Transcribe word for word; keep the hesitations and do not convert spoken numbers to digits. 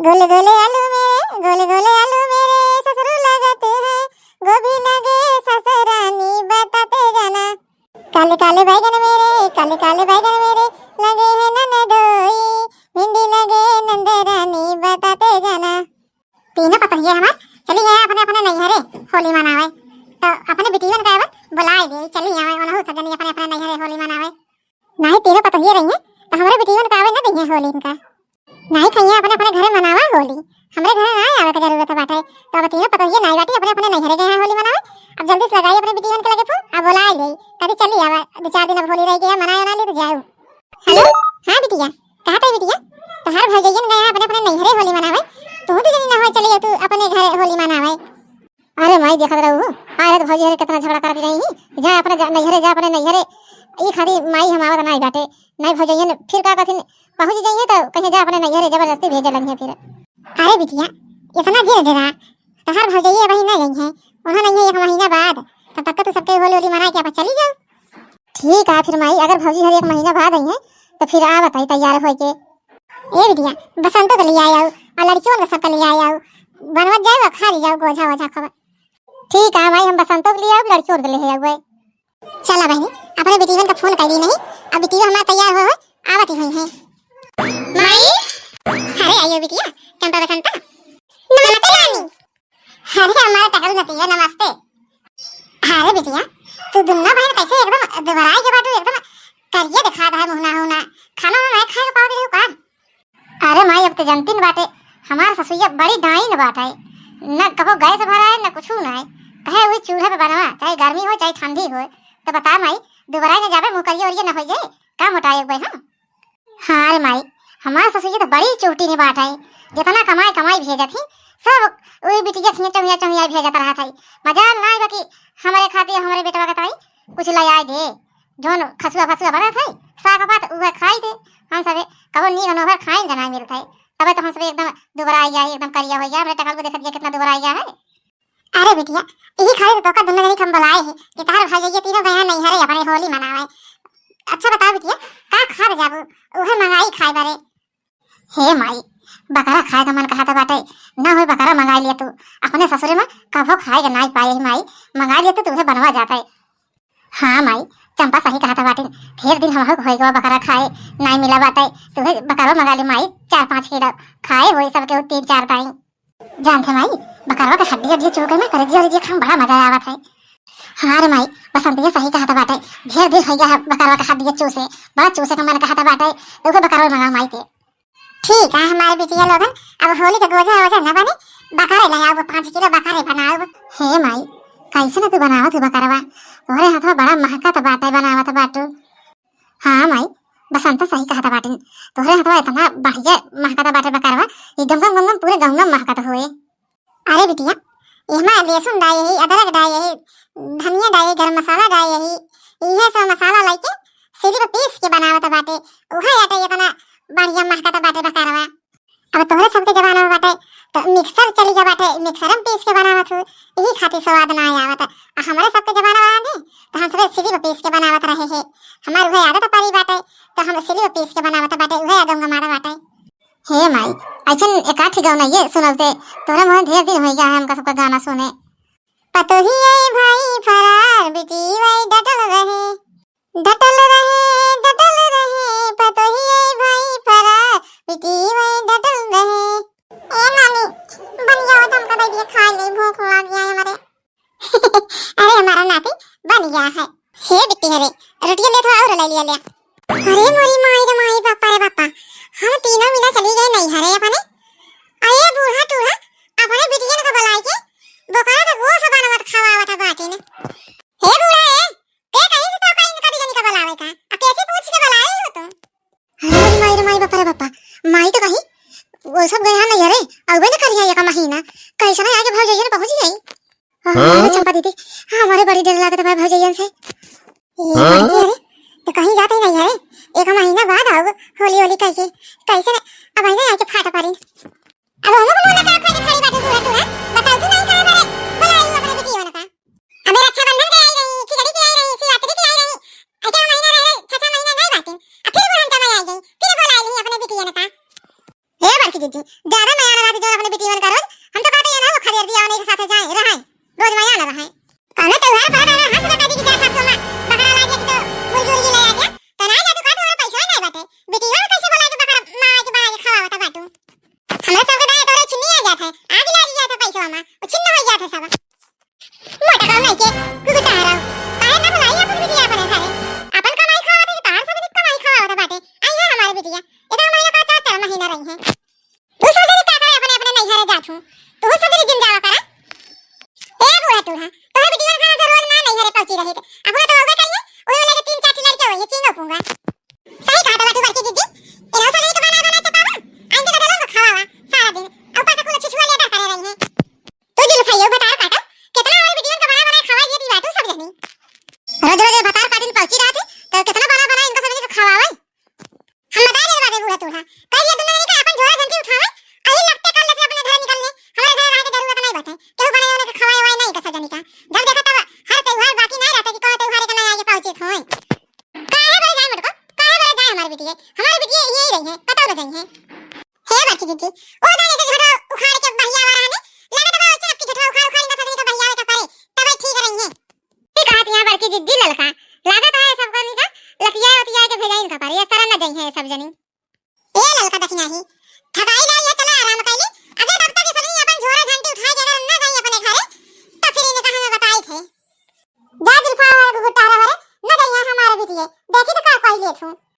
गोले गोले आलू मेरे, गोले गोले आलू मेरे, ससुर लगते हैं, गोभी लगे ससुरानी बताते जाना। काले काले बैगन मेरे, काले काले बैगन मेरे, लगे हैं ननदोई, भिंडी लगे नंदरानी बताते जाना। तीनों पतोहिए हमार चली गए अपने अपने नैहरे होली मनावे, तो अपने बिटियन का अब बुलाए दे, चली आवे, उनहु सब जनी अपने अपने नैहरे होली मनावे। नाही तीनों पतोहिए रही हैं, तो हमरे बिटियन का आवे न दइहें होली इनका। नाही कहिए अपने अपने घरे मनावा होली, हमरे घरे ना आवे के जरूरत बाटे। तो अब तीनों पतोहिए नाही बाटी, अपने अपने नैहरे गए हैं होली मनावे। अब जल्दी से लगाई अपने बिटियन के लगे फोन, अब बुलाए ले, कभी चली आवा, दो चार दिन अब होली रह गया, मनाए ना ली तो जाओ। हेलो, हाँ बिटिया, कहा था बिटिया, तोहार भौजैयन गया अपने अपने नैहरे होली मनावे, तू तो जनी ना हो चली जा तू अपने घर होली मनावे। अरे माई, देखत रहू, आए रहे तो भौजी हरे कितना झगड़ा करत रही, जा अपने जा, नैहरे जा, अपने नैहरे। ई खाली माई हम आवत नाई बाटे, नाई भौजैया ने फिर का कथिन, पहुँच जाइए तो कहीं जा अपने नैहरे, जबरदस्ती भेजे लगिए फिर। अरे बिटिया, इतना जिद डरा, तोहार भौजैया वही ना गई है, उन्होंने ये एक महीना बाद, तब तक तो सबके होली होली मना के आप चली जाओ। ठीक है फिर माई, अगर भौजी हर एक महीना बाद आई है तो फिर आ बताई तैयार होके। ए बिटिया, बसंतो के लिए आए आओ और लड़कियों के सबके लिए आए आओ, बनवत जाओ और खा ली जाओ गोझा वोझा खबर। ठीक है माई, हम बसंतो के लिए आए, लड़कियों के लिए आए। चला बहनी, अपने बिटियन का फोन कर दी नहीं, अब बिटिया हमारा तैयार हो, हो, आवत ही हुई है। माई, अरे आइयो बिटिया, चंपा बसंता। नमस्ते नानी। अरे हमारे टकलू नतिया, नमस्ते। अरे बिटिया, तू दुन्ना बहन कैसे एकदम दुबराई के बाटू, एकदम करिया दिखा रहा है मुहना हुना। खाना वाना नहीं खाए के पावत रही का? अरे माई, अब तो जनती न बाटे, हमार ससुइया बड़ी डाइन बाटे, न कबो गैस भराए न कुछ ना है, कहे वही चूल्हे पे बनवा, चाहे गर्मी हो चाहे ठंडी हो। तो बता माई, दुबराई न जाबे, मुँह करिया उरिया न हो जाए, का मोटाए एक बार हम? हाँ रे माई, हमार ससुर जी तो बड़ी चुहटी नहीं बाटे, जितना कमाई कमाई भेजत ही, सब वही बिटिया खिया चौहिया चौहिया भेजत रहत है। मजाल ना आइबा कि हमारे खातिर हमारे बेटवा के ताई कुछ ले आए दे, जौन खसुआ फसुआ बनत है, साग भात उहे खाई दे। हम सबे कबो नीक नोहर खाए के ना मिलत है, तबे तो हम सबे एकदम दुबरा गया है, एकदम करिया हो गया। हमरे टकल को देखत गया कितना दुबरा गया है। अरे बिटिया, यही खातिर तोका दुनो जनी के हम बुलाए ही कि तहार भौजैया तीनों गया नैहरे अपने होली मनावे। अच्छा बताओ बिटिया, का खाब जाबू? उहे मंगाई खाए बारे। हे माई, बकरा खाए का मन कहत बाटे, ना होई बकरा मंगाई लिया तू। अपने ससुरे में कभो खाए के नाई पाए ही माई, मंगाई लिया तू, तू उहे बनवा जाते। हाँ माई, चंपा सही कहत बाटे, ढेर दिन हम हो गवा बकरा खाए, नाई मिला बाटे, तू उहे बकरा मंगा ली माई, चार पाँच किलो खाए होई सबके तीन चार दाई। जानते माई, बकरवा के हड्डी हड्डी चूके में करेजिया उरेजिया खाए में बड़ा मजा आवत है। हाँ रे माई, बसंतिया सही कहत बाटे, ढेर दिन हो गया है बकरवा के हड्डी चूसे, बड़ा चूसे का मन कहत बाटे, तो उहे बकरवा मंगा माई के। ठीक है हमारे बिटिया लोगन, अब होली के गोजा वोजा न बने, बकरे ले आओ, पाँच किलो बकरे बनाओ। हे माई, कैसे न तू बनावत हो बकरवा, तोहरे हाथवा बड़ा महकत बाटे बनावत बाटू। हाँ माई, बसंत सही कहत बाटिन, तोहरे हथवा इतना बढ़िया महकत बाटे बकरवा, ई गमगम गमगम पूरे गमगम महकत होए। अरे बिटिया, एहमा लहसुन डाए ही, अदरक डाए ही, धनिया डाए ही, गरम मसाला डाए ही, इहे सब मसाला लाइके सिर्फ पीस के बनावत बाटे, उहे आटे इतना बढ़िया महकत बाटे बकरवा। अब तोहरे सबके जमाना में बाटे, तो मिक्सर चली गया बाटे, मिक्सर में पीस के बनावत हो, यही खातिर स्वाद ना आवत। आ हमरे सबके जमाना वाला ने, तो हम सबे सिली पे पीस के बनावत रहे हे। हमार उहे आदत पड़ी बाटे, तो हम सिली पे पीस के बनावत बाटे, उहे आदम गमारा बाटे। हे माई, ऐसन एकाठ गाँव नहीं है सुनल से, तोहरे मुँहे ढेर दिन हो गया है हमका सबका गाना सुने। पतोहिए भाई फरार, बिटिया डटल रहे। डटल रहे, डटल रहे, पतोहिए भाई फरार, बिटिया डटल रहे। ए नानी, बन गया हो तो हमका दे दिया, खा ले, भूख लग गया है हमारे। अरे हमारा नाती बन गया है। हे बिट्टी, अरे रोटियां ले तो और ले लिया ले। अरे मोरी माई रे माई, बापा रे बापा, हम तीनों मिला चली गए नैहरे अपने। अरे बूढ़ा टूढ़ा अपने बिटियन का बुलाई के बोकरा का गोश बनावत खवावत बाटिन। हे बूढ़ा, ए, के कहीं से तो कहीं कभी जनी का बुलावे का? आ कैसे पूछ के बुलाए हो तुम? अरे मोरी माई रे माई, बापा रे बापा, माई तो कहीं वो सब गया नहीं अरे, अउबे न करिया एक महीना, कैसे ना आके भौजैया ने पहुंच गई। हाँ? अरे चंपा दीदी, हमारे बड़ी डर लागत बा भौजैयन से। ए, हाँ? अरे, अरे, तो कहीं जाते नहीं है, एक महीना बाद आओ, होली होली कह के, कैसे न, अब आई ना आके फाटा पारी। अब हमको मुंह लगा के खड़ी बाटे पूरा तू, हाँ? बताओ तू नहीं कहाँ पर है? बुला लियो अपने बिटिया वाला का। अबे रक्षाबंधन के आई रही, खिचड़ी के आई रही, शिवरात्रि के आई रही। अच्छा महीना रह रहे, छह छह महीना नहीं बाटे। अब फिर बुढ़न का आई गई, फिर बुला ली अपने बिटिया ने का। हे बड़की दीदी, ज्यादा आना रहत जौन अपने बिटियन का रोज, हम तो कहते हैं ना वो खदेड़ दिया, उन्हीं के साथे जाए, रहे, रोज मैं आना रहे। कहना त्योहार पर आना, हंस बता दी कि जा सासू माँ, बकरा ला दिया कि तो मुर्गी उर्गी ले आ गया, तो ना जा तू, कहते हमारे पैसा नहीं बाटे, बिटियन कैसे बोला कि बकरा मार के बना के खवावता बाटू। हमरा सबके दाएं तोरे छिन्नी आ जात है, आग लाग जात है पैसवा में, वो छिन्न हो जात है सब। मोटा काम नहीं के, कुछ कह रहा हूँ। काहे ना बुलाई अपन बिटिया अपने घरे? अपन कमाई खावा तो तार सब कमाई खावा होता बाटे। आई है हमारे बिटिया, ये तो हमारे का चार चार महीना रही है। तू सब दिन का करे अपने अपने नैहरे जात हूँ, तू सब दिन जिम जावा करा। ए बूढ़ा टूढ़ा, तोहर बिटिया खाना तो रोज ना नैहरे पहुँची रही थे। अब तो होबे करिए, उहे लगे तीन चार लड़के होइए, चींगो पूंगा। सही कहा तो बाटू बड़की जिज्जी। इन्हों सब दिन के बना बना चपावा, आइन के गदलों को खवावा सारा दिन। और पाटा कुल छिछुआ लेकर करे रही है। तू जुल्फइयो भतार काटा, कितना हमारे बिटियन का बना बना खवाई दिए दी बाटू सब जनी। रोज रोज भतार काटिन पहुंची रहती, तो कितना बना बना इनका सब जनी को खवावे। हम बता दे बाटे बूढ़ा टूढ़ा, कह दिया दुनिया का अपन झोला झंटी उठावे, अही लगते कर लेते अपने घर निकल ले, हमारे घर आके जरूरत नहीं बाटे, केहू बने उन्हें के खवाए वाए नहीं का सब जनी का। जब देखा तब हर त्योहार बाकी नहीं रहता कि कौन त्योहार के नहीं आगे पहुंचे होए। काहे बड़े जाए मटको, काहे बड़े जाए हमारे बिटिया, हमारे बिटिया यही रही है, कतौ न जाई है। हे बड़की जिज्जी, ओ दाने से झोटा उखाड़ के बहिया वाला है, लगा तो वो चपकी झोटा उखाड़ उखाड़ इनका सब जनी का बहिया का परे, तबे ठीक रही है। ये कहा थी यहाँ बड़की जिज्जी ललका, लागत है सब करनी का, लतिया उतिया के भेजा इनका परे, ये तरह न जाई है सब जनी। ए ललका दखिनाही, थकाई लाई